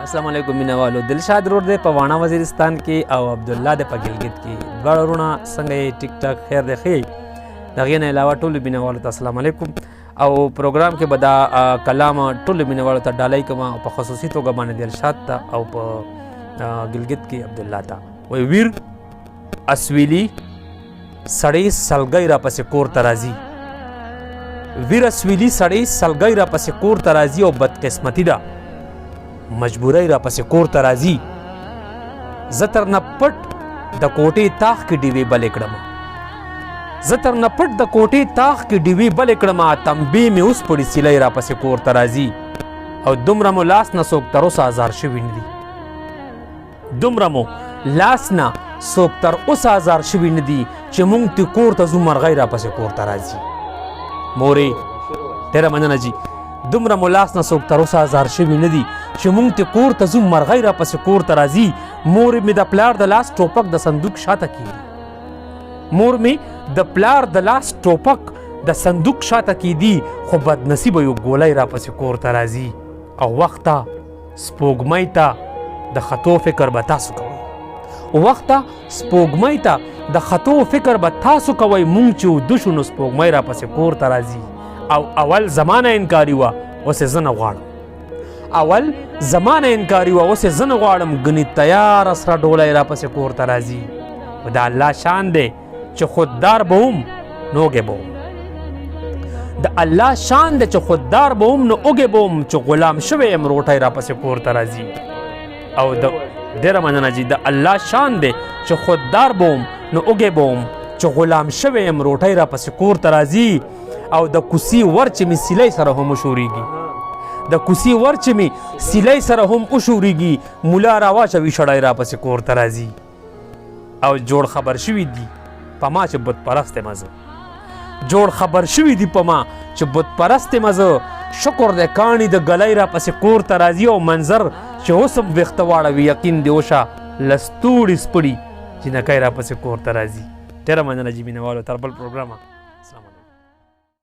السلام علیکم مینوالو، دلشاد ورور دی په واڼه وزیرستان کې او عبدالله دی په ګلګت کې. دواړه وروڼه څنګه یې؟ ټیک ټاک خیر دی؟ ښه یې؟ د هغې نه علاوه ټولو مینوالو ته السلام علیکم. او پروګرام کې به دا کلام ټولو مینوالو ته ډالۍ کوم، او په خصوصي توګه باندې دلشاد ته او په ګلګت کې عبدالله ته. وایي ویر اسویلی سړی سلګۍ را پسې کور ته راځي، ویر اسویلی سړی سلګۍ را پسې کور ته راځي، او بدقسمتي ده مجبورۍ را پسې کور ته راځي. زه تر نه پټ د کوټې تاخ کې ډیوې بلې کړم، زه تر نه پټ د کوټې تاخ کې ډیوې بلې کړم، تنبې مې اوس پړې سیلۍ را پسې کور ته راځي. او دومره مو لاس نه څوک تر اوسه ازار شوي نه دي، دومره مو لاس نه څوک تر اوسه ازار شوي نه دي چې مونږ تی کور ته ځو مرغۍ را پسې کور ته راځي. مورې ډېره مننه جي. دومره مو لاس نه څوک تر اوسه ازار شوي نه دي چې مونږ تی کور ته ځو مرغۍ را پسې کور ته راځي. مور مې د پلار د لاس ټوپک د صندوق شاته کیږي، مور مې د پلار د لاس ټوپک د صندوق شاته کیدی، خو بدنصیبه یو ګولۍ را پسې کور ته راځي. او وخته سپوږمۍ ته د خطو فکر به تاسو کوئ، وخته سپوږمۍ ته د خطو فکر به تاسو کوئ، مونږ چې وده شو نو سپوږمۍ را پسې کور ته راځي. او اول زمانه انکاري وه، اوس یې زه نه غواړم، اول زمانه انکاري وه، اوس یې زه نه غواړم، ګنې تیاره سره ډولۍ را پسې کور ته راځي. خو د الله شان دی چې خوددار به وم نو اوږی به وم، د الله شان دی چې خوددار به وم نو اوږی به وم، چې غلام شوی یم روټۍ را پسې کور ته راځي. او د ډېره مننه جي. د الله شان دی چې خوددار به وم نو اوږی به وم، چې غلام شوی یم روټۍ را پسې کور ته راځي. او د کوسي ور چې مې سیلۍ سره هم وشورېږي، د کوسي ور چې مې سیلۍ سره هم وشورېږي، ملا راواچوي شړی را پسې کور ته راځي. او جوړ خبر شوي دي په ما چې بت پرست یم زه، جوړ خبر شوي دي په ما چې بت پرست یم زه، شکر دی کاڼي د ګلۍ را پسې کور ته راځي. او منظر چې اوس هم ویښته واړوي، یقین دې وشه لستوړي سپړي جینکۍ را پسې کور ته راځي. ډېره مننه جي مینهوالو، تر بل پروګرامه.